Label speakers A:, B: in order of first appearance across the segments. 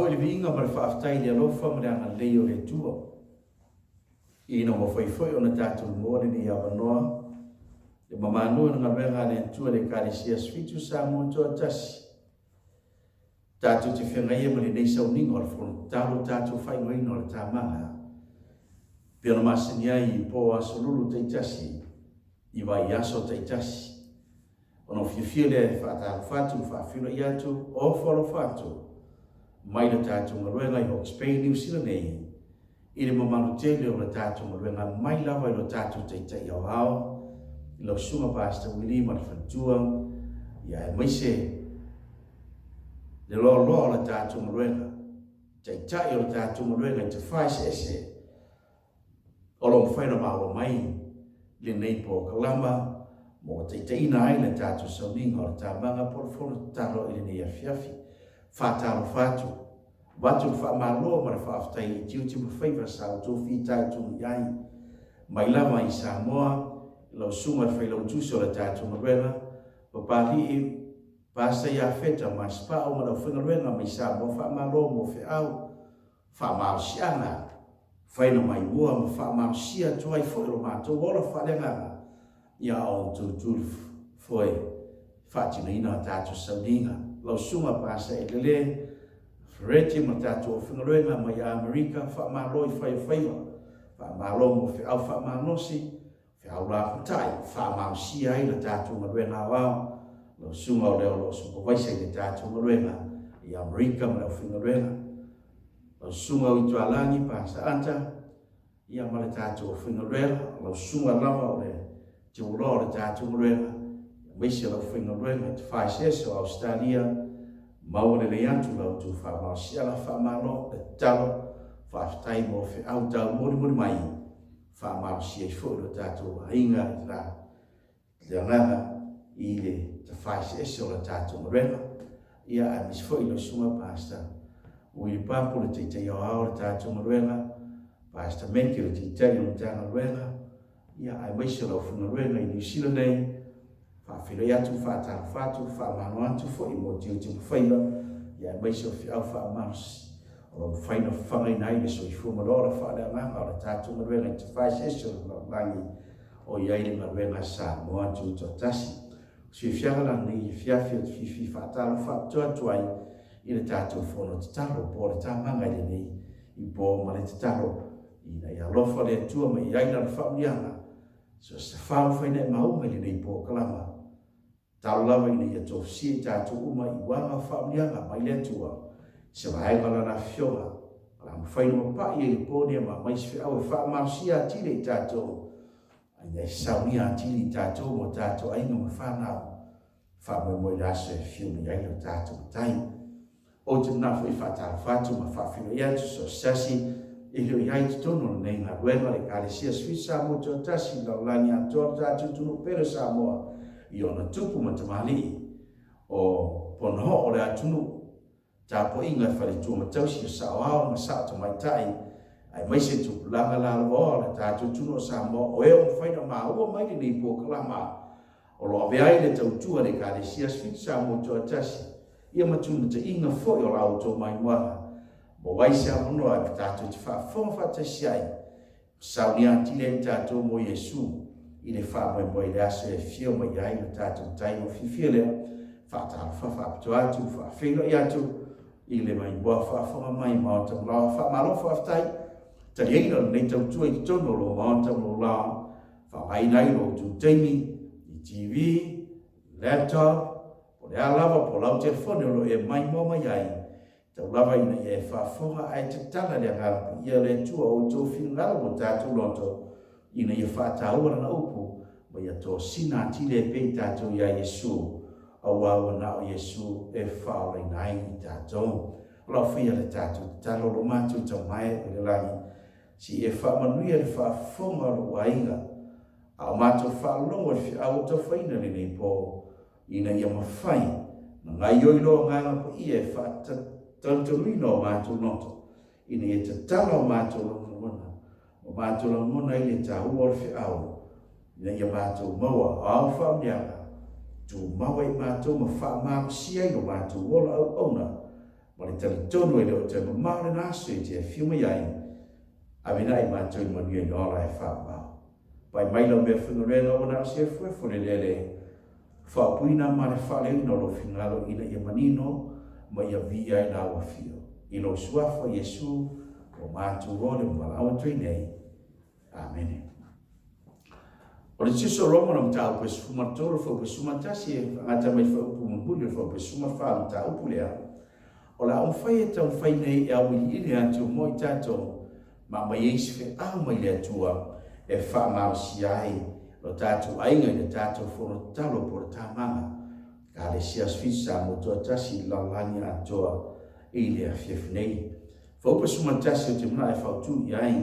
A: Faafoi le viiga ma le faafetai i le alofa ma le agalelei o le Atua, ina ua mafai foi ona tatou maua lenei avanoa le mamalu o le galuega a le Atua i le Ekalesia Sfitu Samoa Toatasi. Tatou te feagai ai ma lenei sauniga o le Fono Tatalo tatou faaigoaina o le Tamaga, pei ona masani ai i po aso lulu taitasi i vaiaso taitasi. Ona ou fiafia lea e faatalofa atu ma faafeiloai atu, ofo alofa atu mai le tatou galuega i Hawke's Bay, Niu Sila nei, i le mamalu tele o le tatou galuega mai lava i lo tatou Taitai Aoao, i lau Susuga Pastor Willie ma le faletua, ia aemaise le loaloa o le tatou galuega, Taitai o le tatou galuega i tafa eseese, o lo o mafai ona maua mai lenei polokalama mo taitaiina ai le tatou sauniga o le tamaga po o le fono tatalo i lenei afiafi. Faatalofa atu, avatu le faamalo ma le faafetai i tiute ma faiva sa outou fitaituga i ai mai lava i Samoa i lau susuga i le Failautusi o le tatou galuega, Papalii Pasa Iafeta Masepao ma le aufaigaluega mai Samoa. Faamalo mo feau. Faamalosiaga, faina mai mua ma faamalosia atu ai foi lo matou ola faaleagaga ia outou tuli foe faatinoina a tatou sauniga. Lau Susuga Pasa Elele Fereti ma tatou aufaigaluega mai Amerika, faamalo i fai o faiva, faamalo mo feau faamalosi, Feau lapatai, faamalosia ai le tatou galuega aoao, lau susuga o lea o lo o supavaisa i le tatou galuega i Amerika ma le aufaigaluega. Lau susuga o Itualagi Pasa Ata, ia ma le tatou aufaigaluega, lau susuga lava o le tiuloa o le tatou galuega, aemaise le aufaigaluega i tafaeseese o Ausetalia, maua lelei atu la outou faamalosiaga, faamalo le tatalo, faafetai mo feau taumolimoli mai. Faamalosi ai foi lo tatou aiga i la le agaga i le tafaeseese o la tatou galuega. Ia aemaise foi lau Susuga Pastor Willie Papo le Taitai Aoao o le tatou galuega, Pastor Meke le Taitai o le Matagaluega, ia aemaise o le aufaigaluega i Niu Sila nei, Faafeiloai atu, faatalofa atu, faamalo atu foi mo tiute ma faiva, ia aemaise o feau faamalosi o lo o mafai ona fafagaina ai le soifua ma le ola faaleagaga o le tatou galuega i tafaeseese o le lalolagi o i ai le galuega Samoa Tutoatasi. O se fiafiaga la lenei afiafi ou te fiafia faatalofa faapitoa atu ai i le tatou fono tatalo po o le tamaga i lenei i po ma le tatalo ina ia alofa le Atua ma i ai lana faauliaga So se faaofaina e mauma i lenei polokalama, talo lava ina ia tofusia i tatou uma i uaga o faauliaga mai le Atua i se vaega o Lana Afioga, o le a mafai ona mapai ai le po nei ma aumai se feau e faamalosia atili ai tatou, a ina ia saunia atili i tatou ma o tatou aiga ma fanau. Faamoemoe i le aso e afio mai ai lo tatou Matai. Ou te manao foi e faatalofa atu ma faafeiloai atu so o se tasi e le o i ai i totonu o lenei galuega o le Ekalesia Sui Samoa Tuatasi i le lalolagi atoa lo tatou atunuu pele o Samoa i ona tupu ma tamalii o ponohoo o le atunuu Tapuaiga e faletua ma tausi o saoao ma sao tamaitai, aemaise tupulaga lalovaoa o le tatou atunuu o Samoa o e o mafai ona maua mai lenei polokalama o lo o avea ai le tautua a le Ekalesia Sweet Samoa Tuatasi ia ma tumataiga foi o la outou maimoaga. Maua ai se avanoa e tatou te faafofoga faatasi ai Saunia atili ai tatou mo Iesu i le faamoemoe i le aso e afio mai ai lo tatou tai o fiafia lea, faatalofa faapitoa atu, faafeiloai atu i le maimoa faafofoga mai Maota ma Laoa. Faamalo faafetai taliaina o lenei tautua i totonu o lou Maota ma lou Laoa, faaaogaina ai lo outou taimi i TV, laptop, po o le a lava po o lau telefone o lo o e maimoa mai ai. Tau lava ina ia e faafofoga ae tatala le Agaga Paia o le Atua o outou finagalo ma tatou loto, ina ia faataua Lana upu, ma ia tosina atili ai pea i tatou iā Iesu, auā ua na o Iesu e faaolaina ai i tatou. O lau faia le tatou tatalo, lo matou tamae o le lagi, se i e faamanuia le faafofoga o lou aiga, a o matou faalogo i le feau o taufaina lenei po, ina ia mafai ona gaoioi lou Agaga Paia e faatalutaluna o matou loto, ina ia tatala o matou lagona, ma matou lagona ai le taua o le feau, ina ia matou maua ao faauliaga, tumau ai matou ma faamalosia ai lo matou ola auauna. Ma le talitonu e le o toe mamao lena aso e te afio mai ai, ave na i matou i manuia i le ola e faaauau. Pai mai lau mea faigaluega ua na o se efuefu o le eleele, faaupuina ma le faaleoina o lou finagalo ina ia manino ma ia viia ai lau afio. I lou Suafa Iesu ua matou ole ma valaau atu ai nei. Amene. O le Tusi o Roma, mataupu e 13, fuaiupu e 11, e faagata mai fuaiupu mulimuli o le fuaiupu e 14 o le mataupu lea, o le a mafai e taumafai nei e auiliili atu mo i tatou ma aumai ai se feau mai le Atua e faamalosia ai lo tatou aiga i le tatou fono tatalo po o le tamaga. Ekalesia Aso Fitu Samoa Toatasi i le lalolagi atoa i le afiafi nei. Fuaiupu 11 ou te manao e fautu i ai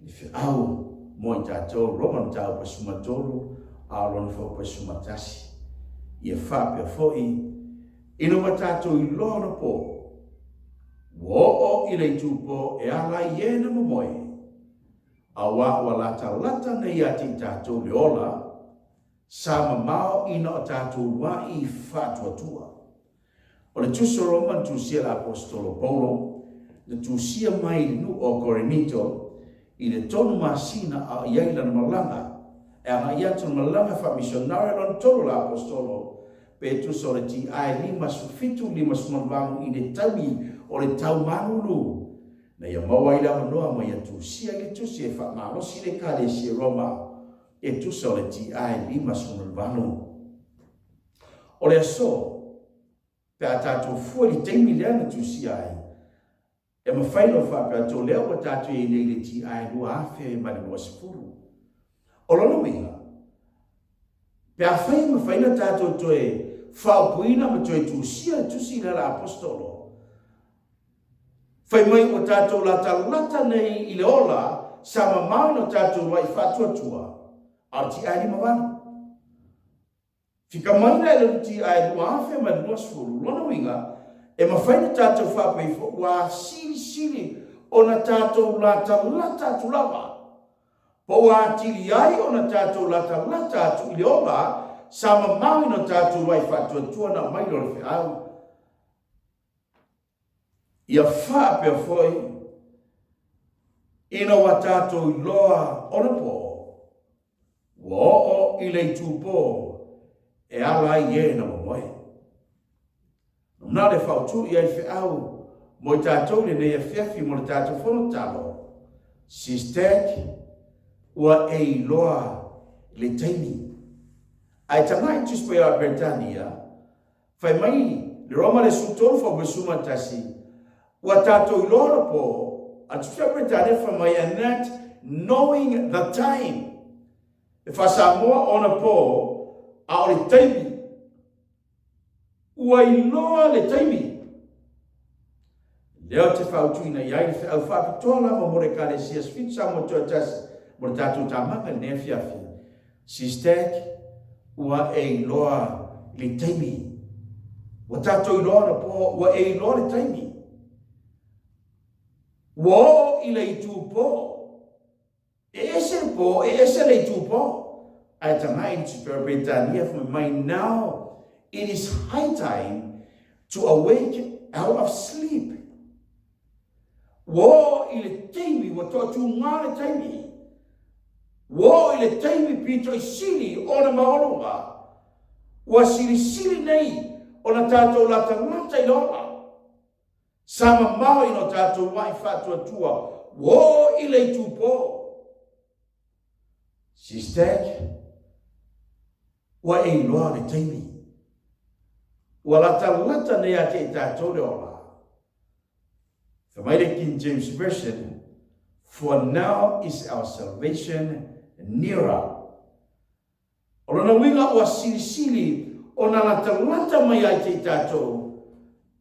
A: le feau mo i tatou, Roma mataupu 13 a o lona fuaiupu 11. Ia faapea foi, ina ua tatou iloa ona po, ua oo i le itupo e ala ai e na momoe, auā ua latalata nei ia te i tatou le ola, sa mamao ina o tatou luaʻi faatuatua. O le Tusi o Roma na tusia e le Aposetolo Paulo, na tusia mai i le nuu o Korinito i le tolu masina a o i ai lana malaga, e agai atu le malaga faamisionare lona tolu o le Aposetolo, pe tusa o le TI 57, 58 i le taimi o le tau malulu, na ia maua ai le avanoa ma ia tusia ai le tusi e faamalosi le Ekalesia i Roma, e tusa o le TI 58. O le aso, pe a tatou fua i le taimi lea na tusia ai, e mafai ona faapea atu o lea ua tatou i ai nei i le TI 2020. O lona uiga, pe afai e mafai ona tatou toe faaupuina ma toe tusia le tusi lea a le Aposetolo, fai mai ua tatou latalata nei i le ola sa mamao i lo tatou luaʻi faatuatua, a o le TI 58. Fika mai la i le LTI 2020, lona uiga, e mafai ona tatou faapea ifo ua silisili ona tatou latalata atu lava, po ua atili ai ona tatou latalata atu i le ola sa mamao ina o tatou ai faatuatua na aumai lea o le feau. Ia faapea foi ina ua tatou iloa ona po, Ua oo i le itupo e ala ai e na momoe. Na le fautu i ai feau mo i tatou lenei afiafi mo le tatou fono tatalo, Sistek, ua e iloa le taimi. Ae tagai Tusi Paia o Peretania, fai mai le Roma le 13 faupu 11, ua tatou iloa le po, a le Tusi Paia o Peretania fai mai, and that knowing the time, e faa-Samoa ona po, a o le taimi, ua iloa le taimi. Lea ou te fautuina i ai le feau faapitoa lava mo le Ekalesia Sefiti Samoa Toatasi mo le tatou tamaga i lenei afiafi. Sistek, ua e iloa le taimi. Ua tatou iloa ona po, ua e iloa le taimi. Ua oo i le itupo. E ese le po, e ese le itupo. Ae tagai i le Peretania fai mai, now it is high time to awake out of sleep. Ua oo i le taimi, ua toatūgā le taimi. Ua oo i le taimi pito i sili ona maualuga. Ua silisili nei ona tatou latalata i le ola. Sa mamao i lo tatou a'i faatuatua, ua oo i le itupo. Sistek, ua e iloa le taimi. Ua latalata nei ia te i tatou le ola. Fai mai le King James Version, For now is our salvation nearer. O lona uiga ua silisili ona latalata mai ai te i tatou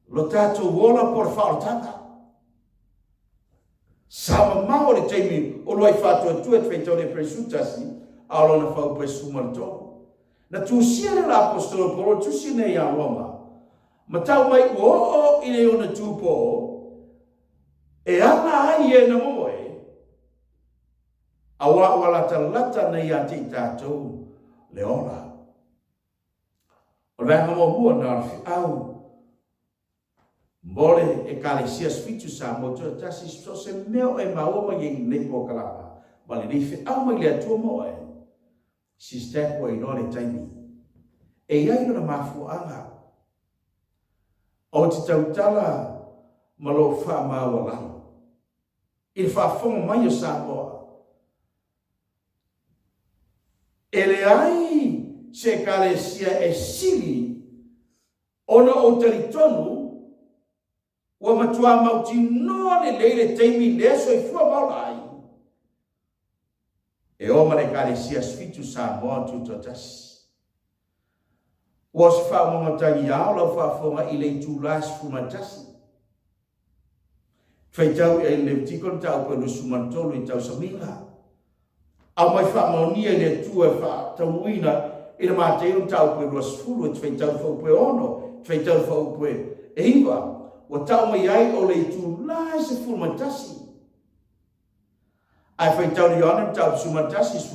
A: lo tatou ola po o le faaolataga. Sa mamao le taimi o luai faatuatua e te faitau le Peresu tasi, a o lona faupu e 13. Na tusia lea o le Aposetolo Paulo le tusi nei ia Roma, ma tau mai ua oo i le ona tupo e ala ai e na momoe, Auā ua latalata nei ia te i tatou le ola. O le vaega muamua na o le feau Mo le Ekalesia Sfitu Samoa Tuatasi, so se mea o e maua mai ai i lenei polokalama ma lenei feau mai le Atua mo oe, Sister ua iloa le taimi. E i ai lona mafuaaga. Ou te tautala ma lou faamaualalo i le faafofoga mai o Samoa. E leai se Ekalesia e sili ona ou talitonu ua matua mautinoa lelei le taimi lea soifua ma ola ai, e o ma le Ekalesia Sfitu Samoa Tutoatasi. Ua o se faaumaga tagiao lau faafofoga i le itula 11. Faitau i ai le Levitiko le mataupu e 23 i tausamiga. Aumai faamaonia i le Atua e faataunuuina i le Mateo mataupu e 20, e te faitau le faaupu e 6, e te faitau le faaupu e 9, ua tau mai ai o le itula e 11. Ae faitau le Ioane mataupu 11, 12,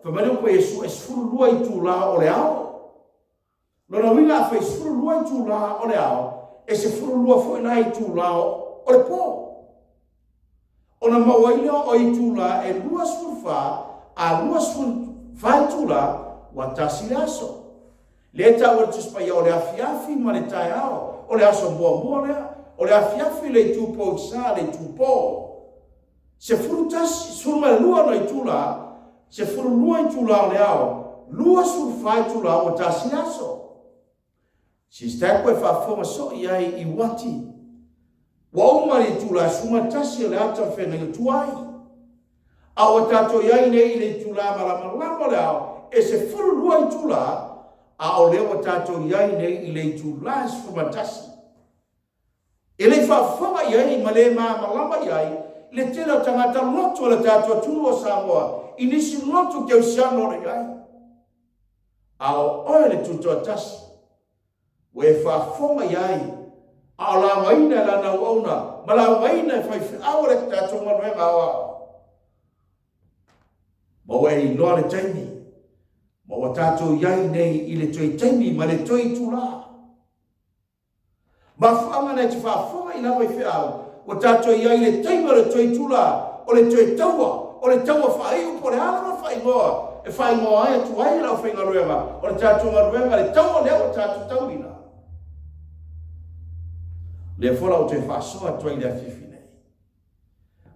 A: fai mai le upu a Iesu e 12 itula o le ao. Lona uiga afai 12 itula o le ao, e 12 foi la itula o le po. Ona maua ai lea o itula e 24 a 24 itula, ua tasi le aso. Lea e taua e le Tusi Paia o le afiafi ma le taeao, o le aso muamua lea, o le afiafi le itu poisa le itu po. 11, 12 ona itula, 12 itula o le ao, 24 itula ua tasi le aso. Sister koe faafofoga soo i ai i uati. Ua uma le itula e 11 o le ata o le feagaiga tuai. A ua tatou i ai nei i le itula malamalama o le ao e 12 itula, a o lea ua tatou i ai nei i le itula e 11. E le i faafofoga i ai ma le malamalama i ai le tele o tagata lotu o le tatou atunuu o Samoa i nisi lotu kerisiano o lo o i ai. A o oe le Tutoatasi, ua e faafofoga i ai, a o laugaina e lana auauna ma laugaina e faifeau o le tatou galuega aoao. Ma ua e iloa le taimi, ma ua tatou i ai nei i le toe taimi ma le toe itula. Mafuaaga na e te faafofoga i lava i feau, ua tatou i ai i le taimi o le toe itula, o le toe taua, o le taua faaiu po o le a lava le faaigoa e faaigoa ai atu ai e le aufaigaluega o le tatou galuega le taua lea ua tatou tauina. Lea foi la ua toe faasoa atu ai i le afiafi nei.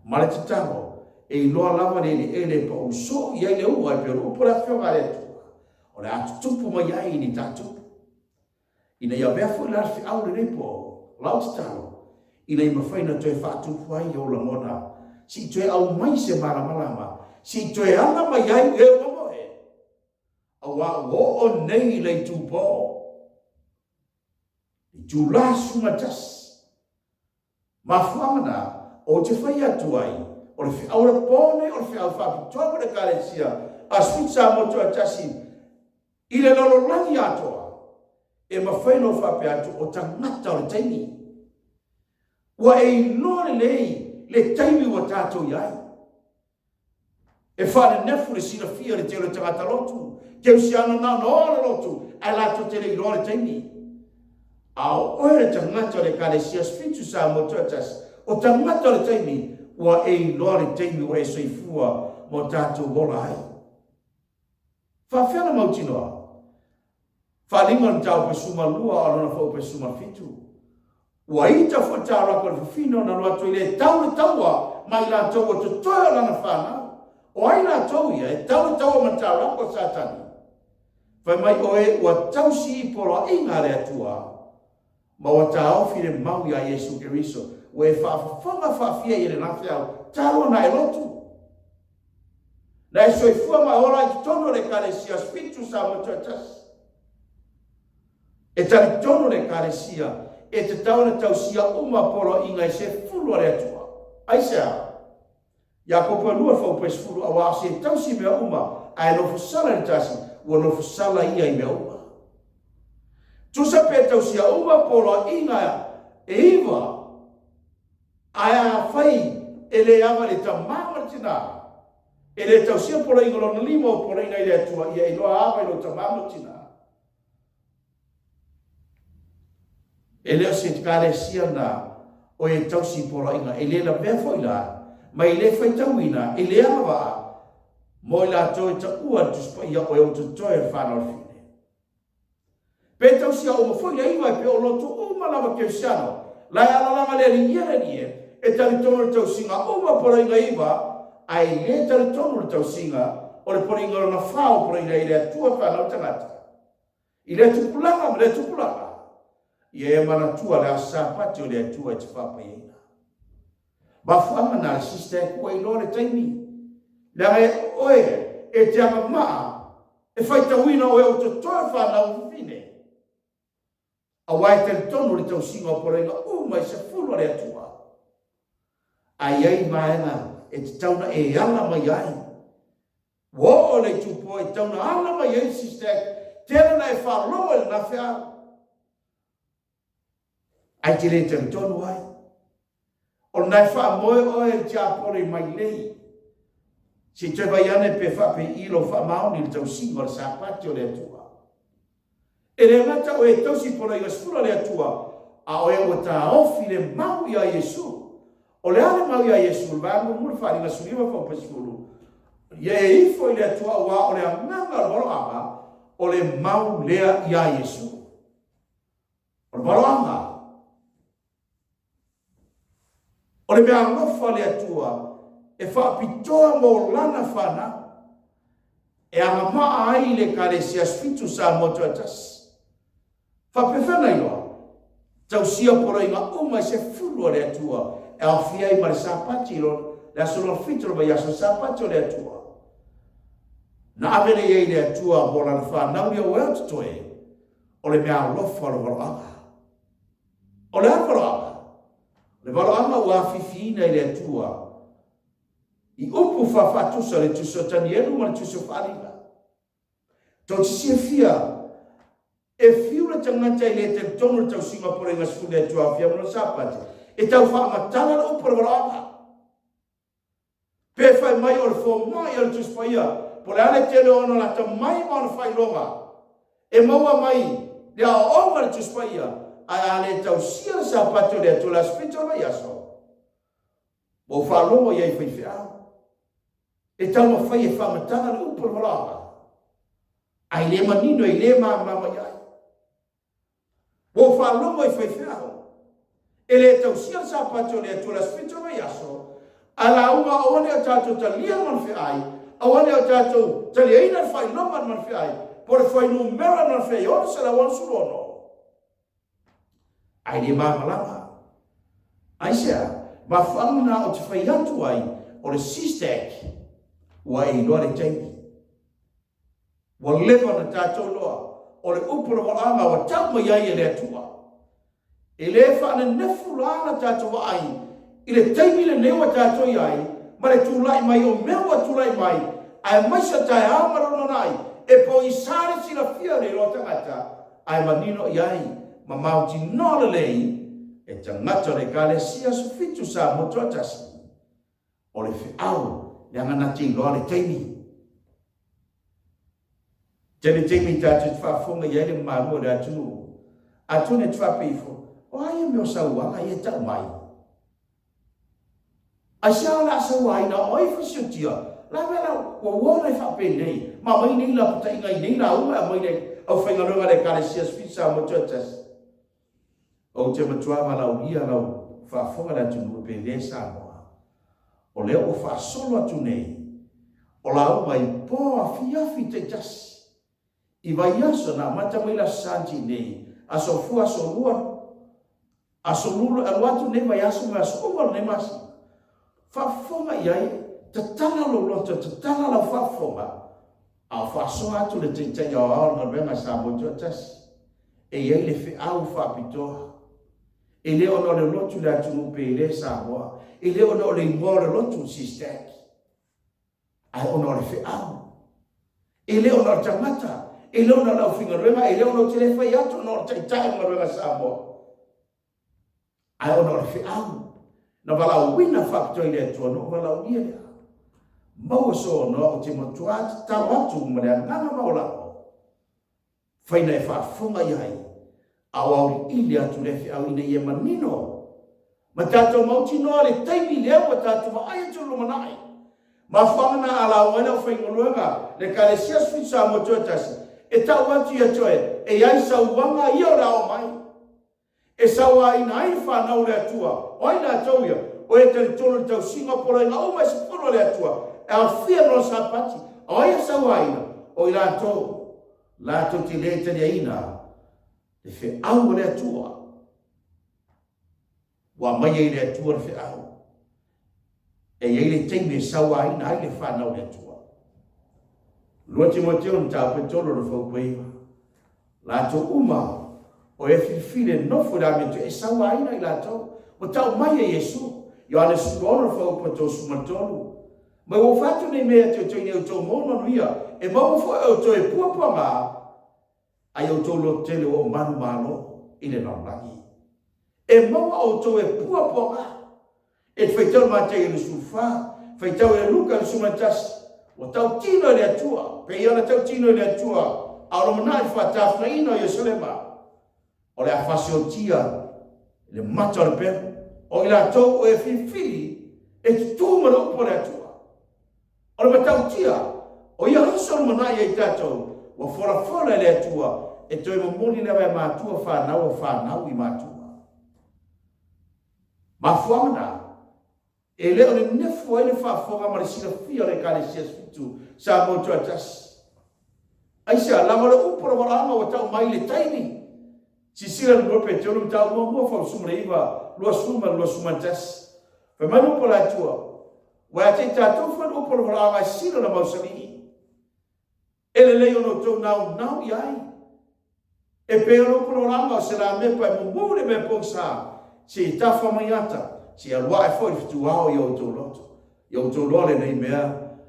A: Ma le tatalo, e iloa lava le eleele e pau soo i ai le ua e pei o le upu a le Afioga a le Atua, o le a tutupu mai ai ni tatupu. Ina ia avea foi la le feau lenei po o lau tatalo, ina ia mafai ona toe faatupu ai ou lagona, se i toe aumai se malamalama, se i toe ala mai ai e ua moe, aua ua oo nei i le itupo, itula 11. Mafuaaga na, ou te fai atu ai, o le feau o le po nei o le feau faapitoa mo le Ekalesia a Sweet Samoa Tuatasi i le lalolagi atoa, e mafai ona ou faapea atu o tagata o le taimi. Ua e iloa lelei le taimi ua tatou i ai. E faanenefu le silafia i le tele o tagata lotu, keusiano na ona o le lotu, ae latou te le iloa le taimi. A o oe le tagata o le Ekalesia Sfitu Samoa Tuatasi, o tagata o le taimi, ua e iloa le taimi ua e soifua ma o tatou ola ai. Faafefea ona mautinoa? Faalima o le mataupu e 12 a o lona faupu e 17. Ua ita foi le taulaka o le fafine ona alu atu ai lea e tau le taua ma i latou ua totoe o lana fanau. O ai latou ia e tau le taua ma le taulaka o Satani? Fai mai o e ua tausi i poloaiga a le Atua ma ua taofi le mau iā Iesu Keriso. Ua e faafofoga faafia i lena feau talu ona e lotu. Na e soifua ma ola i totonu o le Ekalesia Sfitu Samoa Tuatasi. E talitonu le Ekalesia e tatau ona tausia uma poloaiga e sefulu a le Atua. Aisea? Iakopo e 2 faupu e 10, Auā o se tausi i mea uma, ae nofo sala i le tasi, ua nofo sala ia i mea uma. Tusa pe tausia uma poloaiga e iva, Ae afai e le ava i le tamā ma le tinā, e le tausia poloaiga lona lima o poloaiga i le Atua, ia iloa ava i lou tamā ma lou tinā. E le o se Ekalesia na o e tausi poloaiga, e le lavea foi la, ma e le faitauina, e le agavaa mo i latou e taua i le Tusi Paia o e ua totoe o le fanau a le fine. Pe tausia uma foi le iva e pe o lotu uma lava Kerisiano, la e alalaga le Alii ia le Alii e, e talitonu i le tausiga uma o poloaiga iva, ae le talitonu i le tausiga o le poloaiga lona fa ua poloaiina ai e le Atua fanau tagata. I lea tupulaga ma lea tupulaga, ia e manatua le Aso Sapati o le Atua e te faapaiaina. Mafuaaga na le sister e kua iloa le taimi, leaga e oe e te agamaa e faitauina oe o totoe fanau fafine. Aua e talitonu le tausiga o poloaiga uma i sefulu a le Atua. A i ai vaega e tatau na e ala mai ai. Ua oo le itupoa e tatau na ala mai ai le sister tele na e faalogo i lena feau. Ae te le talitonu ai. O lena e faamoe oe e le tiapolo i mailei. Se i toe vai ane pe faapei lou faamaoni i le tausiga o le Sapati o le Atua. E le gata o e tausi poloaiga sefulu a le Atua, a o e ua taofi le mau iā Iesu. O le a le mau iā Iesu? O le vaega muamua le faaaliga 19 faupa 10, Ia e ifo i le Atua auā o le agaga o le valoaga, o le mau lea iā Iesu. O le valoaga. O le mea alofa a le Atua e faapitoa mo Lana fanau, e agamaa ai le Ekalesia Asofitu Samoa Toatasi. Faapefea ona iloa? Tausia poloaiga uma e sefulu a le Atua e aofia ai ma le Sapati, le aso lona fitu o le vaiaso, Sapati o le Atua. Na ave lea i ai le Atua mo Lana fanau ia ua e totoe, o le mea alofa o le valoaga. O le a le valoaga? O le valoaga ua afifiina i le Atua i upu faafaatusa le Tusi o Tanielu ma le Tusi o Faaaliga. Tou te silafia, e fiu le tagata e le talitonu i le tausiga o Poloaiga 10 le Atua aofia ma lona Sapati, e tau faamatala le upu o le valoaga. Pe fai mai o le fomai o le Tusi Paia, po o le a le tele o ona lata mai ma ona faailoga e maua mai le aoaoga i le Tusi Paia, ae a le tausia le Sapati o le Atua i le aso fitu o le vaiaso, ua ou faalogo i ai i faifeau e taumafai e faamatala le upu o le valaauga, ae le manino, e le malamalama i ai. Ua ou faalogo i faifeau e le tausia le Sapati o le Atua i le aso fitu o le vaiaso, ae lauga aua ne i o tatou talia le manufeai, aua ne i o tatou taliaina le faailoga o le manufeai, po o le fuainumera o le manufeai e 666. Ae le malamalama. Aisea? Mafuaaga lena ou te fai atu ai, o le SISTAC ua e iloa le taimi. Ua leva ona tatou iloa, o le upu o le valaauga ua tau mai ai e le Atua. E le faanenefu la la tatou vaai i le taimi lenei ua tatou i ai, ma le tulai mai o mea ua tulai mai, aemaise o taeao ma le lumanai, e pogisa le silafia o le iloa tagata, ae manino i ai ma mautinoa lelei e tagata o le Ekalesia Aso Fitu Samoa Tuatasi. O le feau, leaga na te iloa le taimi. Tele taimi tatou te faafofoga i ai le mamalu o le atunuu. Atonu e te faapea ifo, o a ia mea o sauaga ia e tau mai? Aisea o le a sauaina o ai fasiotia? La mea la ua ua ona e faapenei, ma aumai nei lapataiga i nei lauga e aumai le aufaigaluega a le Ekalesia Sweet Samoa Churches. Ou te matua valaaulia lau faafofoga le atunuu e pele Samoa. O lea ua faasolo atu nei o lauga i po afiafi taitasi i vaiaso na amata mai le Aso Santi nei, aso fua, aso lua, aso lulu e alu atu nei vaiaso ma aso uma o lenei masina. Faafofoga i ai, tatala lou loto, tatala lau faafofoga, a o faasoa atu le Taitai Aoao o le Galuega a Samoa Tuatasi. E i ai le feau faapitoa. E le ona o le lotu le atunuu pele Samoa, e le ona o le igoa o le lotu SISTAC, ae ona o le feau. E le ona o le tagata, e le ona o le aufaigaluega, e le ona ou te le fai atu ona o le Taitai o le Galuega a Samoa, ae ona o le feau na valaauina faapitoa i le Atua, na ou valaaulia lea. Maua sou avanoa ou te matua tatalo atu ma le agaga maualalo, faina e faafofoga i ai. A o auliili atu lea feau ina ia manino ma tatou mautinoa le taimi lea ua tatou vaai atu i le lumanai. Mafuaaga na a lauga ai le aufaigaluega le Ekalesia Sui Samoa Toetasi e tau atu ia te oe e i ai sauaga ia o le a oo mai. E sauaina ai le fanau o le Atua. O ai latou ia? O e talitonu i le tausiga o poloaiga uma e sefulu a le Atua, e aofia ma lona Sapati. O ai e sauaina? O i latou latou te le taliaina le feau a le Atua. Ua aumai ai e le Atua le feau. E i ai le taimi e sauaina ai le fanau a le Atua. 2 Timoteo mataupu e 3 o le fautuaina. Latou uma o e filifili e nofo i le amiotonu e sauaina i latou. Ua tau mai e Iesu, Ioane 16 le faupu e 33. Mai ua ou fai atu nei mea ia te outou ina ia outou maua manuia, e maua foi e outou e puapuaga, a ia outou lototele ua ou manumalo i le lalolagi. E maua outou e puapuaga. E te faitau i le Mataio 24, faitau i le Luka 21, ua tautino e le Atua, pei ona tautino e le Atua, a o lumanai le faatafunaina o Ierusalema, o le a faasiotia le mata o le pelu, o i latou o e filifili e tutū ma le upu a le Atua. O le matautia, o ia aso lumanai ai tatou, ua folafola e le Atua e toe momoli lava e matua fanau o fanau i matua. Mafuaaga na, e le o nenefu ai le faafofoga ma le silafia o le Ekalesia Sfitu Samoa Tuatasi. Aisea, leaga o le upu o le valaauga ua tau mai i le taimi. Silasila i le 2 Peteru mataupu muamua falusuma le 9, 20 ma le 21. Fai mai le upu a le Atua, Ua ia te i tatou foi le upu o le valaauga e sili ona mausali. E lelei ona outou naunau i ai. E pei o le upu o le olaga o se lamepa e mumu i le mea pogisa, seia tafa mai ata, seia alu ae foi le fetuao i o outou loto. Ia outou iloa lenei mea,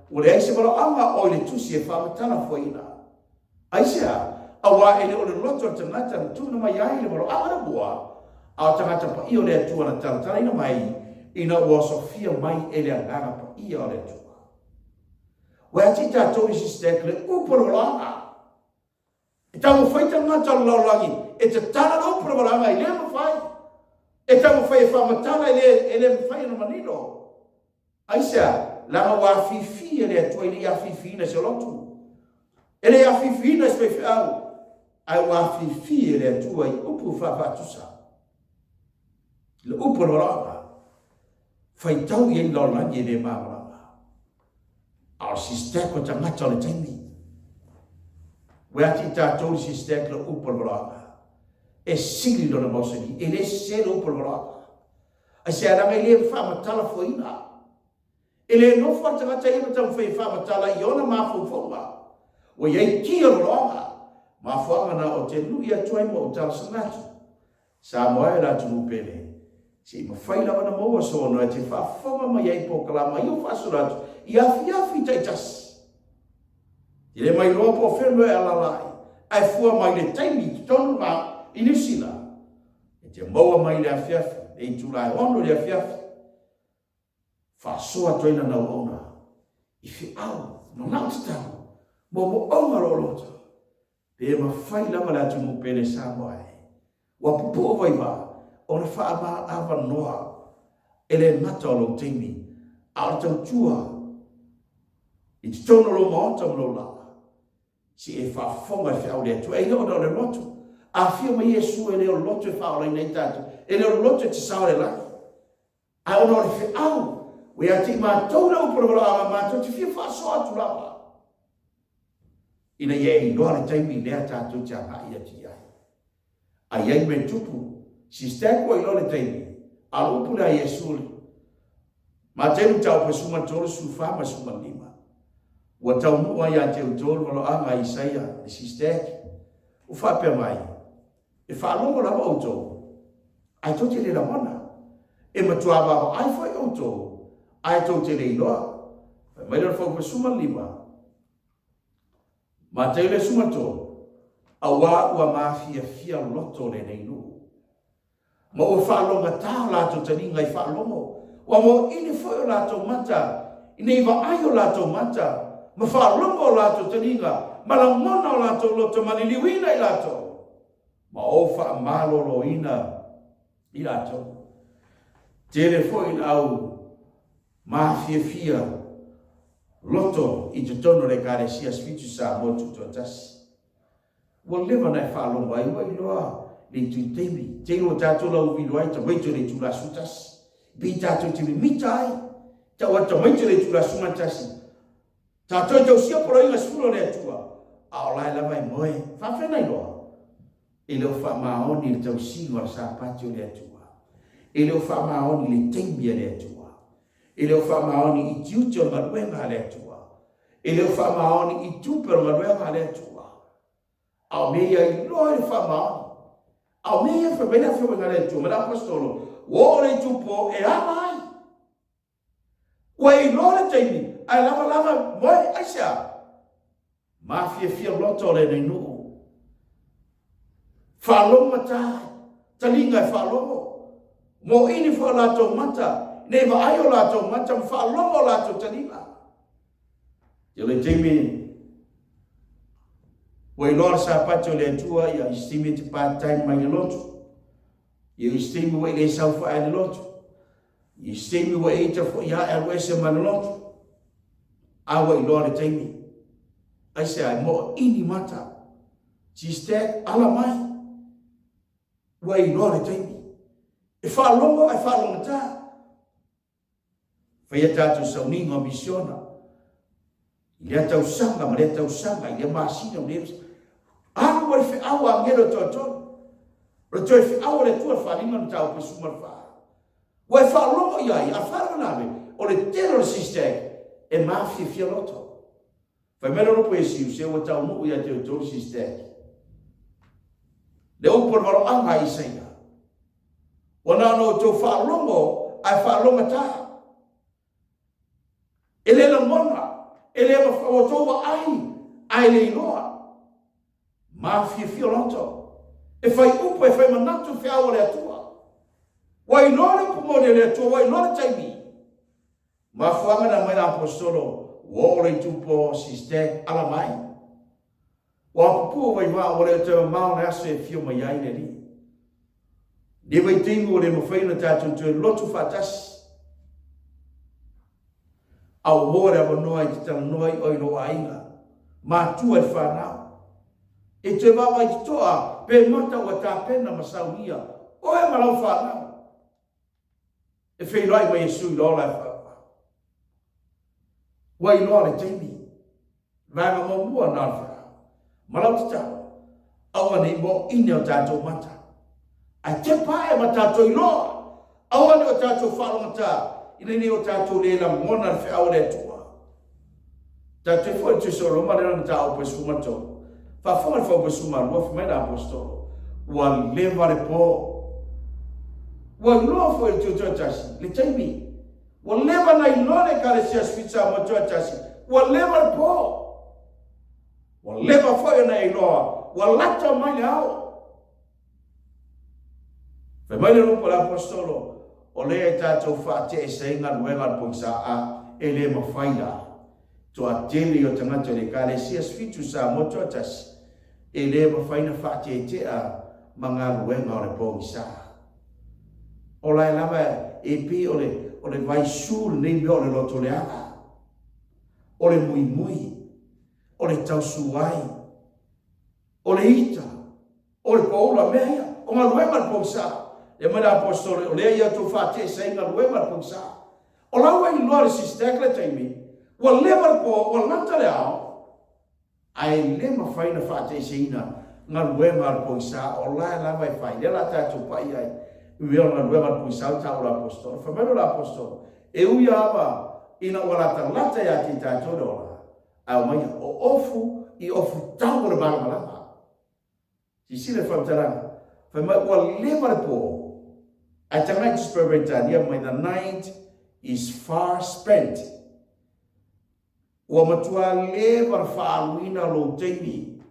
A: ua leai se valaauga o i le tusi e faamatalafuaina. Aisea? Aua e le o le loto o le tagata na tuuina mai ai le valaauga le mua, a o tagata paia o le Atua na talatalaina mai ina ua osofia mai e le Agaga Paia o le Atua. Ua ia te i tatou isi stack le upu o le valaauga. E taumafai tagata o le lalolagi e tatala le upu o le valaauga, e le mafai. E taumafai e faamatala, e le, e le mafai ona manino. Aisea? Leaga ua afifi e le Atua e le i afifiina e se lotu. E le i afifiina e se faifeau, ae ua afifi e le Atua i upu faafaatusa. Le upu o le valaauga, faitau i ai le lalolagi e le malamalama. A o le sisteke o tagata o le taimi. Ua ia te i tatou le sisteke le upu o le valaauga. E sili lona mausali, e le sese le upu o le valaauga. Aisea, leaga e le faamatalafuaina. E le nofo a le tagata ia ma taumafai e faamatala i ona mafaufauga. Ua i ai ki o le valaauga. Mafuaaga na o te lui atu ai ma ou talosaga atu. Samoa e le atunuu pele, se i mafai lava ona maua sona e te faafofoga mai ai i polokalama ia ua faasolo atu i afiafi taitasi. E le mailoa po o fea mea e alaala ai, ae fua mai le taimi i totonu ma i Niu Sila, e te maua mai i le afiafi, le itula e 6 i le afiafi, faasoa atu ai lana auauna i feau manao tatalo, moomooga loloto. Pe mafai lava le atunuu pele Samoa e ua pupuu vaivaa ona faamaavanoa e le gata o lou taimi a o le tautua i totonu o lou maota ma lou laa se i e faafofoga i le feau a le Atua. E le ona o le loto. A afio mai Iesu e le o le loto e faaolaina ai tatou, e le o le loto e te sao i le lagi. Ae ona o le feau, ua ia te i matou le upu o le valaauga, matou te fia faasoa atu lava, ina ia e iloa le taimi lea tatou te agai atu i ai. A i ai mea tupu, sister ua iloa le taimi, a o le upu lea a Iesu, Mateu mataupu e 13, 14 ma 15. Ua taunuu ai ia te outou le valaauga a Isaia, le sister, ua faapea mai, E faalogo lava outou, ae tou te le lagona. E matua vaavaai foi outou, ae tou te le iloa. Fai mai lea o le 15, Mateu le 13, Auā ua mafiafia loto lenei nuu, ma ua faalogatā o latou taliga i faalogo, ua moili foi o latou mata, ina i vaai o latou mata, ma faalogo o latou taliga, ma lagona o latou loto, ma liliuina i latou. Ma ou faamaloloina i latou. Tele foi le au mafiafia loto i totonu o le Ekalesia Fitu Samoa Tutoatasi. Ua leva ona e faalogo ai, ua iloa le itu taimi, te iloa tatou lauvilu ai tamaiti o le itula 11. Pei tatou te mimita ai, tau atu tamaiti o le itula 11. Tatou e tausia poloaiga 10 a le Atua, a o la e lava e moe. Faafefea ona iloa? E le o faamaoni le tausiga o le Sapati o le Atua. E le o faamaoni le taimi a le Atua. E le o faamaoni i tiute o le galuega a le Atua. E le o faamaoni i tupe o le galuega a le Atua. A o mea ia iloa ai le faamaoni. A o mea ia fai mai le Afioga a le Atua ma le Aposetolo, ua oo le itupo e ala ai. Ua e iloa le taimi, ae lava lava moe, aisea? Mafiafia loto o lenei nuu. Faalogo mata, taliga e faalogo. Moini foi o latou mata, nei vaai o latou mata ma faalogo o latou taliga. I le taimi ua iloa le Sapati o le Atua, ia i se taimi e te part time mai le lotu. Ia i se taimi ua e le saofai i le lotu. I se taimi ua e ita foi ae alu ese ma le lotu. A ua iloa le taimi. Aisea, e moini mata. Sister, ala mai. Ua iloa le taimi. E faalogo ae faalogogata. Faia tatou sauniga o misiona i lea tausaga ma lea tausaga, i lea masina ma lea masina. Alu ai feau a agelo e toatolu. O le toe feau a le Atua le faaaliga o le mataupu e 14. Ua e faalogo i ai, a faalavelave, o le tele o le sister e mafiafia loto. Fai mai le lopo Iesu, se ua taunuu ia te outou le sister. Le upu o le valoaga a Isaia. Ua na ona outou faalogo ae faalogogata. E le lagona, e le mafai, ua outou vaai ae le iloa. Mafiafia loto. E fai upu, e fai manatu le feau a le Atua. Ua iloa le upu moni a le Atua, ua iloa le taimi. Mafuaaga na aumai le Aposetolo, ua oo le itupo, sister, ala mai. Ua pupuu vaivaa ua le o toe mamao le aso e afio mai ai le Alii. Nei vaitaimi ua le mafai ona tatou toe lotu faatasi. A ua maua le avanoa e te talanoa ai oe i lou aiga, matua i le fanau. E toe vaavaai totoa pe mata ua tapena ma saunia oe ma lau fanau. E feiloai ma Iesu i le ola e whaua. Ua iloa le taimi. Vaega muamua na o le whaau. Ma lau tatalo, aua ne i moini o tatou mata. Ae tepa ae ma tatou iloa, aua ne i o tatou faalogata, ina ne i o tatou le lagona le feau a le Atua. Tatou te foi i le Tusi o Roma lea na mataupu e 13. Faafofoga i le fuaiupu e 12, fai mai le Aposetolo, Ua leva le po. Ua iloa foi e le Tutoatasi le taimi. Ua leva ona iloa le Ekalesia Sweet Samoa Tutoatasi, ua leva le po. Ua leva foi ona e iloa, ua lata mai le ao. Fai mai le lupe o le Aposetolo, o lea e tatou faateese ai galuega a le pogisa a e le mafai la. Toatele o tagata o le Ekalesia Fitu Samoa Tuatasi e le mafai na faateetea ma galuega o le pogisa. O lae lava e pei o le, o le vaisu lenei mea o le loto leaga, o le muimui, o le tausuai, O le ita, o le poula, mea ia, o galuega a le pogisa. Lea mai le Aposetolo, o lea ia outou faateesa ai galuega a le pogisa. O la ua iloa le sister le taimi, ua leva le po, ua lata le ao, ae le mafai ona faateeseina galuega a le pogisa, o la e lava e fai. Lea la tatou pai ai i mea o le galuega a le pogisa o taua le Aposetolo. Fai mai loa le Aposetolo, e ui lava ina ua latalata ia te tatou le ola, Ae omai o ofu i ofu tau o le malamalama. Silasila i le faamatalaga, fai mai ua leva le po, ae tagai i Tusi Peretania mai the night is far spent. Ua matua leva le faaaluina o lou taimi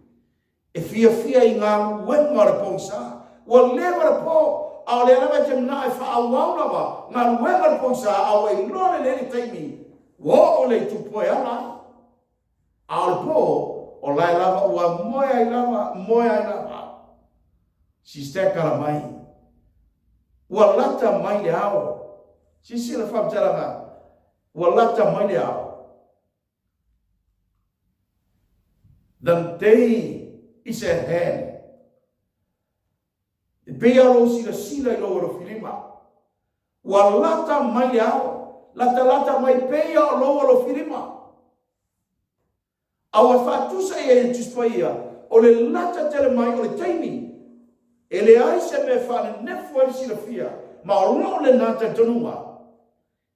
A: e fiafia i galuega o le pogisa. Ua leva le po, a o lea lava e te manao e faaauau lava galuega o le pogisa, a ua iloa lelei le taimi ua oo le itupo e ala ai. A o le po, o lae lava ua moe ai lava, moe ai lava. Sister kala mai. Ua lata mai le ao. Silasila le faamatalaga, ua lata mai le ao. The day is at hand. E pei lava o lou silasila i lou alofilima. Ua lata mai le ao. Latalata mai pei o lou alofilima. A ua faatusa i ai e le Tusi Paia, o le lata tele mai o le taimi, e leai se mea e faanenefu ai le silafia, ma o lou lena talitonuga.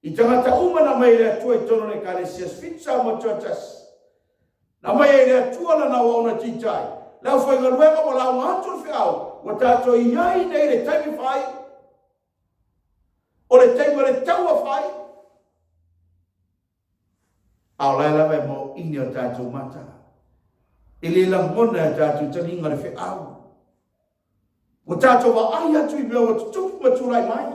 A: I tagata uma na aumai e le Atua i totonu o le Ekalesia Sfitu Samoa Tuatasi, na aumai ai e le Atua lana auauna titai, le aufaigaluega ua lauga atu le feau, ua tatou i ai nei i le taimi faaiu, o le taimi o le taua faaiu. A o la e lava e maoʻini o tatou mata, e le lagona e tatou taliga le feau. Ua tatou vaai atu i mea ua tutupu ma tulai mai.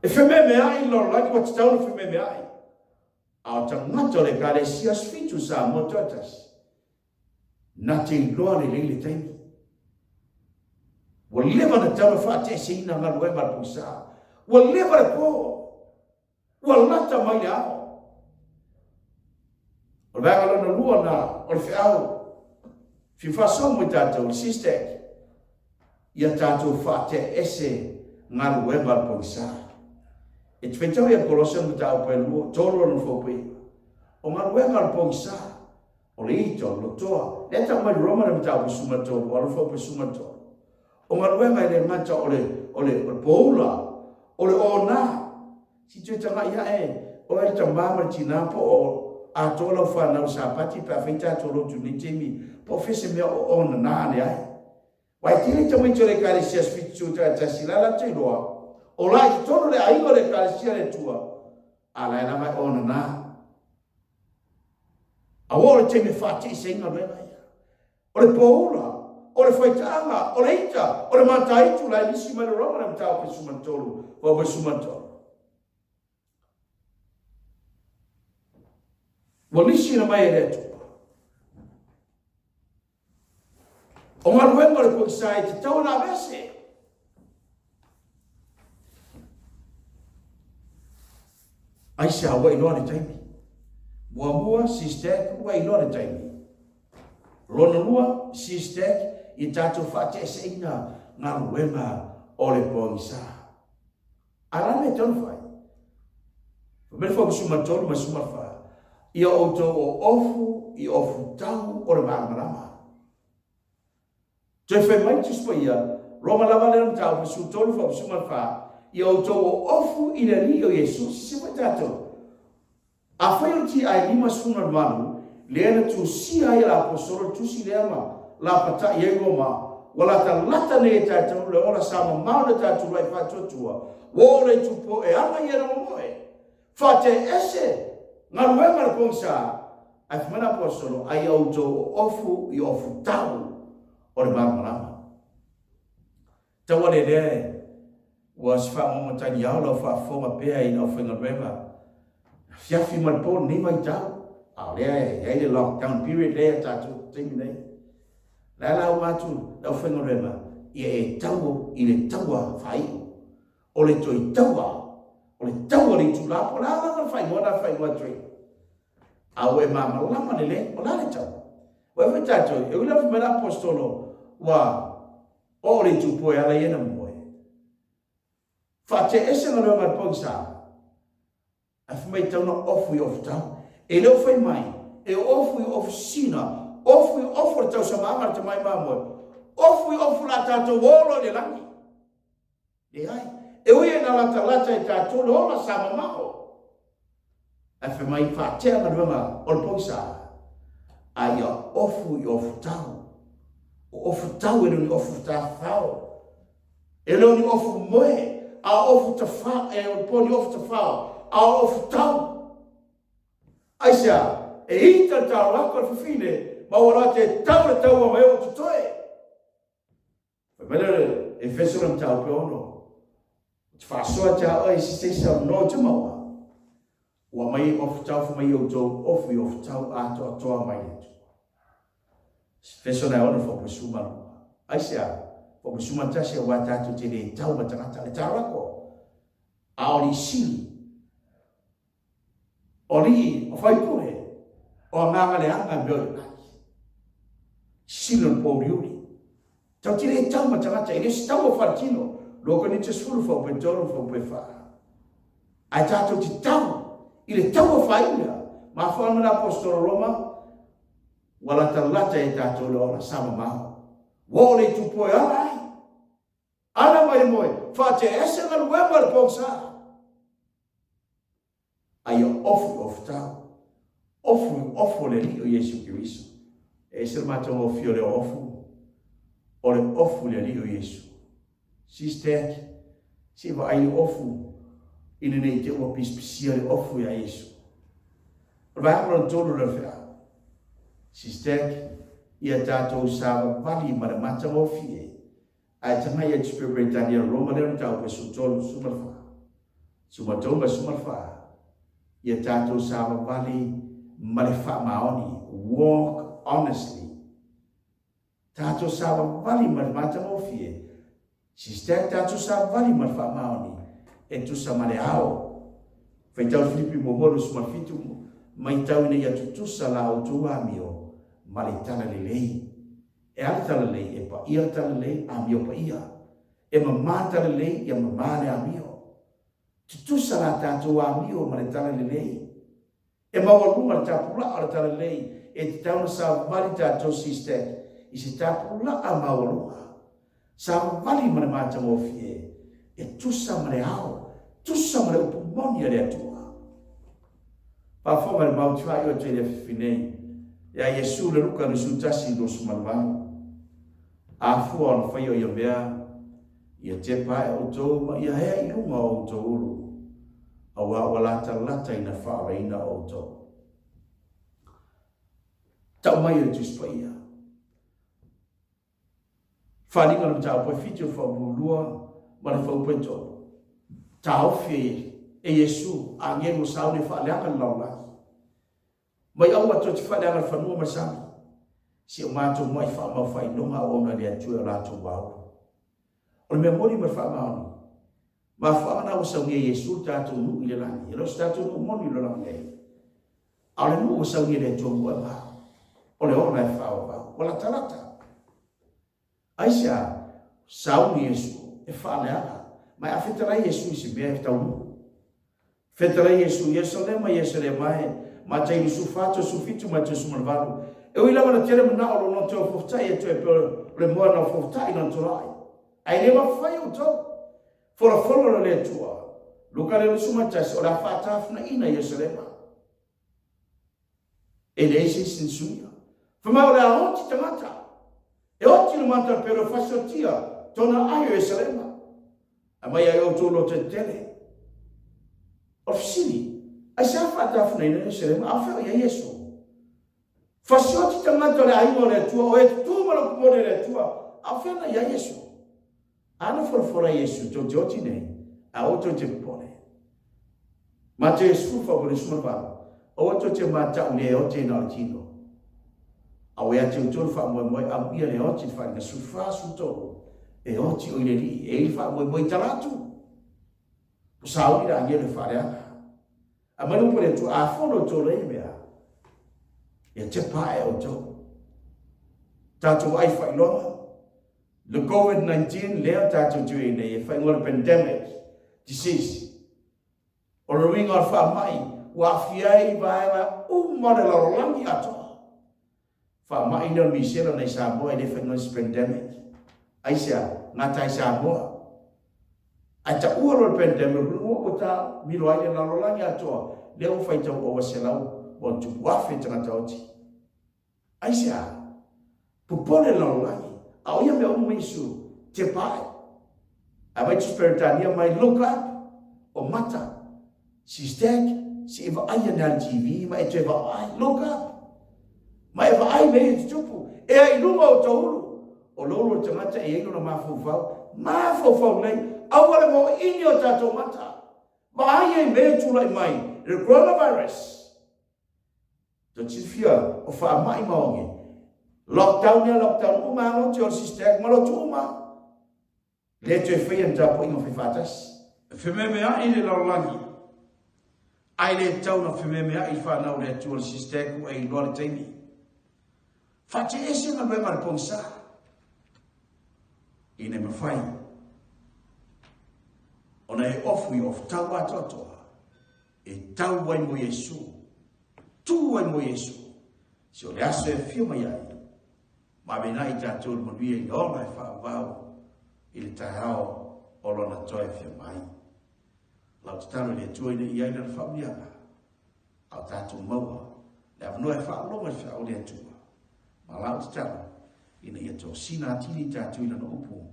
A: E fememeai le lalolagi ua tatau ona fememeai. A o tagata o le Ekalesia Aso Fitu Samoa Toatasi, na te iloa lelei le taimi. Ua leva ona tatau ona faateeseina galuega a le pogisa. Ua leva le po. Ua lata mai le ao. O le vaega lona lua na o le feau fia faasoa mo i tatou, le SISTEC, ia tatou faateaese galuega a le pogisa. E te faitau ia Kolosa mataupu e 2, 3 lona faupu O galuega a le pogisa, o le ita, o le lotoa, lea e tau mai le Roma le mataupu 13, o alofa upu 13. O galuega e le gata o le, o le, o le poula, o le ona. Si toe tagai ae, oe le tama ma le tina po o atoa lau fanau i le Sapati pe a fai tatou lotu i lenei taimi, po o fea se mea o onana ane ai. Aua e tele tamaiti o le Ekalesia 71 la latou iloa, o la i totonu o le aiga o le Ekalesia a le Atua, a la e lava e onana. A ua oo le taimi e faatiise ai galuega ia. O le poula, o le faitaaga, o le ita, o le mataitu la e lisi mai le Roma le mataupu 13, faupu 13. Ua lisi na mai e le Atua. O galuega o le pogisa e tatau ona aveese. Aisea ua iloa le taimi? Muamua, sister, ua iloa le taimi. Lona lua, sister, ia tatou faateeseina galuega o le pogisa. A la le tau fai. Fai mai le faupu 13 ma le 14, Ia outou oofu i ofu tau o le malamalama. Toe fai mai le Tusi Paia, Roma lava lea mataupu 13 faupu 14, Ia outou oofu i le Alii o Iesu. Sisifo foi tatou. Afai o le TI 58, lea na tusia ai e le Aposolo le tusi lea ma lapatai ai Roma, ua latalata nei e tatou le ola sa mamao le tatou uluai faatuatua, ua oo le itupo e ala i ena momoe. Faateese galuega a le pogisa, ae fai mai le Aposolo, a ia outou oofu i ofu tau o le malamalama. Tauale lea e ua se faamaumatagiao lau faafofoga pea i le aufaigaluega afiafi ma le po lenei vaitau, a o lea e i ai le lockdown period lea ia tatou i le taimi nei. La e lauga atu le aufaigaluega, ia e tau i le taua faaiu, o le toe taua, o le taua o le itula, po o le a lava le faaigoa lena e faaigoa atu ai. A ua e malamalama lelei, o le a le taua? Ua e foi tatou, e ui lava fai mai le Aposetolo, ua Oo le itupo e ala i ena moe. Faateese galuega a le pogisa, ae fai mai e tatau ona ofu i ofu tau. E le o fai mai e ofu i ofu sina, ofu i ofu o le tausamaaga a le tamai mamoe, ofu i ofu o le a tatou o loa i le lagi. Leai. E ui ina latalata i tatou le ola sa mamao, ae fai mai faatea galuega o le pogisa, a ia ofu i ofu tau. O ofu tau e le o ni ofu tafao, e le o ni ofu moe, a o ofu tafao, e po o ni ofu tafao, a o ofu tau. Aisea? E ita le taolako a le fafine, ma ua loa te tau le taua mai o totoe. Fai mai lea o le Efeso le mataupu e ono, Ou te faasoa te a oe i se seisa o no te maua, ua mai e ofutau fai mai i outou ofu i ofutau atoatoa mai le Atua. Efeso na e ono faupu e sumalu. Aisea? Ua sumatasi aua tatou te le tau ma tagata le talako. A o alii sili, o alii, o faipule, o agaga leaga mea o le lagi. Sili o le pōuliuli. Tatou te le tau ma tagata, e le o se taua faaletino. 2 Korinite 10 faaupue 3 faaupue 4. Ae tatou te tau i le taua faaiu lea. Mafuaaga ma le Aposetolo Roma, Ua latalata e tatou le ola sa mamao. Ua oo le itupoe ala ai. Ala mai le moe, faatea ese galuega o le pogisa. A ia ofu i ofutau. Ofu i ofu o le Alii o Iesu Keriso. E ese le matagofie o le ofu, o le ofu i le Alii o Iesu. Sister, se i vaai le ofu ina ne i te ua pisipisia le ofu iā Iesu. O le vaega lona tolu o le feau. Sister, ia tatou savavali ma le matagofie, ae tagai ia Tupe Peretania Roma lea mataupu e 13, 14. 13 ma 14. Ia tatou savavali ma le faamaoni, walk honestly. Tatou savavali ma le matagofie, Sister, tatou savavali ma le faamaoni e tusa ma le ao. Faitau Filipi muamua 27, Matau ina ia tutusa la outou amio ma le talalelei. E a le talalelei? E paia le talalelei, amio paia. E mama le talalelei, ia mama le amio. Tutusa la tatou amio ma le talalelei. E maualuga le tapulaa o le talalelei e tatau ona savavali tatou Sister i se tapulaa maualuga. Savavali ma le matagofie e tusa ma le ao, tusa ma le upu moni a le Atua. Faafofoga le mau te faaiu atu ai le afiafi nei ia Iesu le Luka 21 28. A fua ona faia o ia mea, ia tepa ae outou ma ia hea i luga o outou ulu, aua ua latalata ina faaolaina outou. Tau mai e le Tusi Paia. Faaaliga o le mataupu e 7 o le faauluulua ma le faaupue 3. Taofi e Iesu agelu ua sauni e faaleaga le lalolagi. Mai aua tou te faaleaga le fanua ma le sami, si o matou mai faamau faailoga auauna i le Atua i o latou aulu. O le mea moni ma le faamaoni, mafuaaga na ua saunia e Iesu le tatou nuu i le lagi, e le o se tatou nuu moni i le olaga nei, a o le nuu ua saunia e le Atua mo e o le ola e faaauau, ua latalata. Aisea? Sauni Iesu e faaleaga. Ma e a fetalai Iesu i se mea e taunuu. Fetalai Iesu i Ierusalema, Ierusalema e, Matai 24, 37 ma 38. E ui lava na tele manao o lona toe ofofotai atu e pei o le moa na ofofotai lona tolai. Ae le mafai outou. Folafolo le Atua. Luka le 21, o le a faatafunaina Ierusalema. E leai se isi na suia. Fai mai o le a oti tagata. E oti le mata pele o fasiotia tona ai o Ierusalema. Aumai ai outou loto tetele. O le fesili, aisea faatafunaina Ierusalema? A o fea o i ai Iesu? Fasioti tagata o le aiga o le Atua, o e tutū ma le upu moni a le Atua, a o fea na i ai Iesu? A na folafola Iesu, tou te oti nei, a aua tou te popole. Mateo 14, Aua tou te matau i le oti na o le tino. A ua ia te outou le faamoemoe, amuia le oti le faaaliga 14, 13, e oti o i le Alii, e i ai le faamoemoe i talaatu. Ua sauni le agelu e faaleaga. Aumai le upu a le Atua, a fono outou lea mea, ia tepa ae outou. Tatou vaai faailoga, le COVID-19 lea tatou te i ai nei, e faaigoa le pandemic disease. O le uiga o le faamai ua aafia ai vaega uma o le lalolagi atoa. Faamai lea o le misela nai Samoa e le faaigoa se pandemic. Aisea? Gata ai Samoa. Ae taua loa le pandemic, ua taamilo ai le lalolagi atoa, lea ua faitau ova 100+ tagata oti. Aisea? Popole le lalolagi. A o ia mea uma Iesu, tepa ae. Aumai Tusi Peretania mai, look up, o mata. Sister, se i vaai ane lava i le TV ma e toe vaai, look up. Ma e vaai mea ia e tutupu. Ea i luga o tou ulu. O le ulu o le tagata e i ai lona mafaufau, mafaufau nei, aua le moini o tatou mata. Vaai ai mea e tulai mai, le coronavirus. Tou te silafia, o faamai ma oge. Lockdown ia lockdown uma lava lotu, o le sister ma lotu uma. Le toe faia ni tapuaiga faifaatasi. E fememeai le lalolagi, ae le tatau ona fememeai le fanau a le Atua le sister ku e iloa le taimi. Faateese galuega a le pogisa. Ina mafai ona e ofu i ofu tau atoatoa e tau ai mo Iesu, tu ai mo Iesu, se o le aso e afio mai ai, ma avena i tatou le manuia i le ola e faavavau i le taeao o lona toe afio mai. Lau tatalo i le Atua ina ia i lana faauliaga, a o tatou maua le avanoa e faalogo i le feau a le Atua. Ma lau tatalo ina ia tosina atili i tatou i lana upu,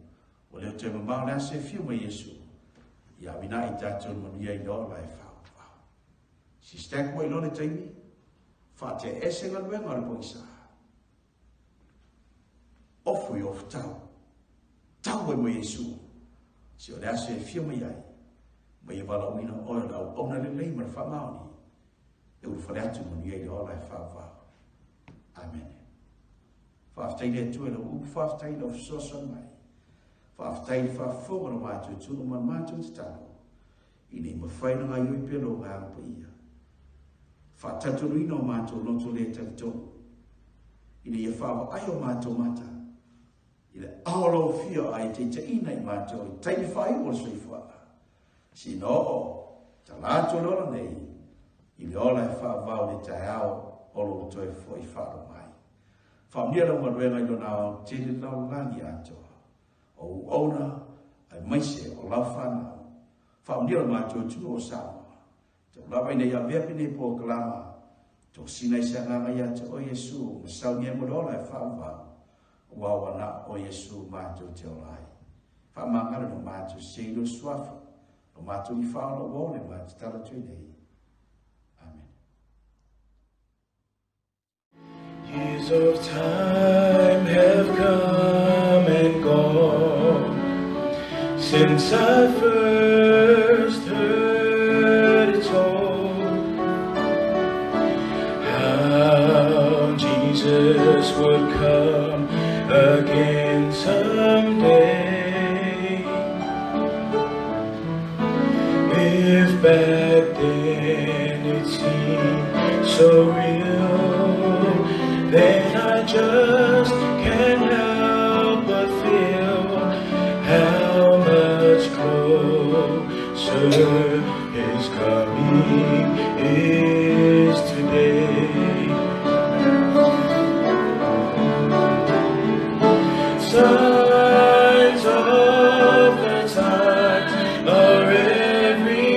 A: ua le o toe mamao le aso e afio mai Iesu, ia avina i tatou le manuia i le ola e faavavau. Sister ua iloa le taimi, faatea ese galuega o le pogisa. Ofu i ofu tau. Tau ai mo Iesu. Se o le aso e afio mai ai, ma ia valaauina oe o le auauna lelei ma le faamaoni, e ulufale atu manuia i le ola e faavavau. Amene. Faafetai le Atua i lau upu, faafetai i lau fesoasoani mai. Faafetai i le faafofoga o lo matou tunu ma le matou tatalo, ina ia mafai ona gaoioi pea lou Agaga Paia. Faatatonuina o matou loto le talitonu, ina ia faavaai o matou mata i le ao laufia a e taitaiina i matou i taimi faaiu o le soifuaga. Sina oo, tala atu le ola nei, i le ola e faavavau i le taeao o lou toe foi faalogo mai. Faamanuia lau galuega i lona aoaotele lalolagi atoa, o auauna aemaise o lau fanau. Faamanuia lo matou atunuu o Samoa. Tau lava ina ia avea penei polokalama, tosina i se agaga ia te oe Iesu, ma saunia ai mo le ola e faavavau, aua ua na o Iesu matou te ola ai. Faamagalo i lo matou se i lou suafa, lo matou ni faaola ua ole ma tatalo atu ai nei. Amene.
B: Years of time have come and gone since I first heard it told how Jesus would come again someday. If back then it seemed so real, then I just can't help but feel how much closer His coming is today. Signs of the times are everywhere.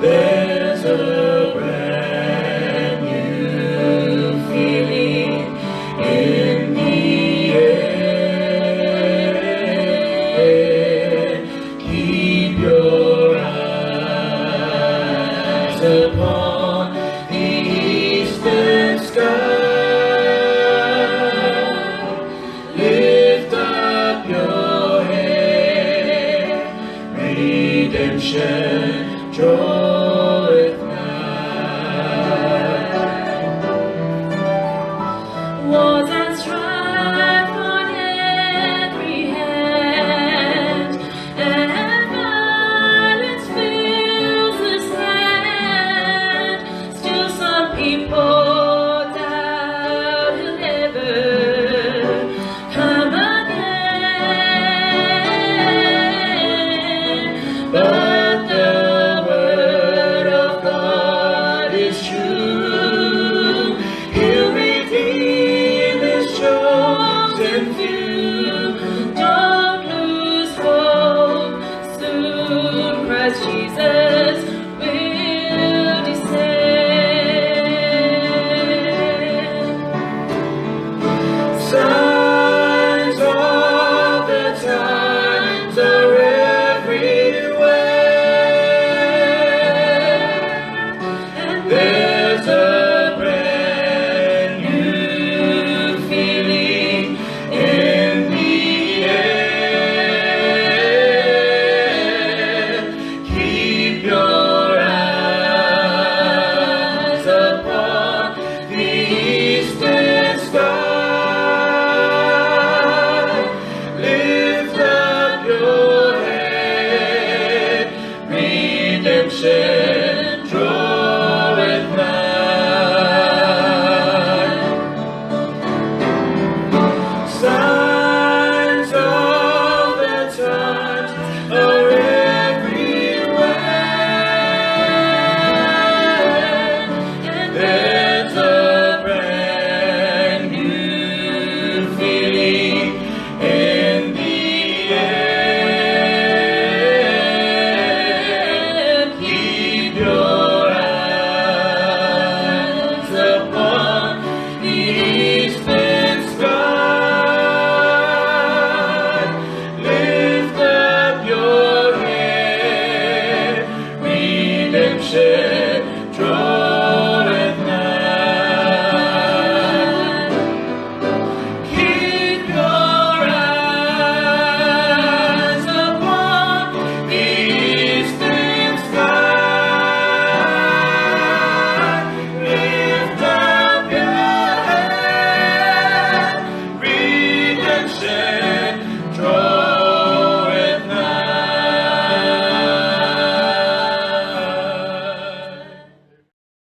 B: There's a brand new feeling in the air. Keep your eyes upon the eastern sky. Lift up your head, redemption draws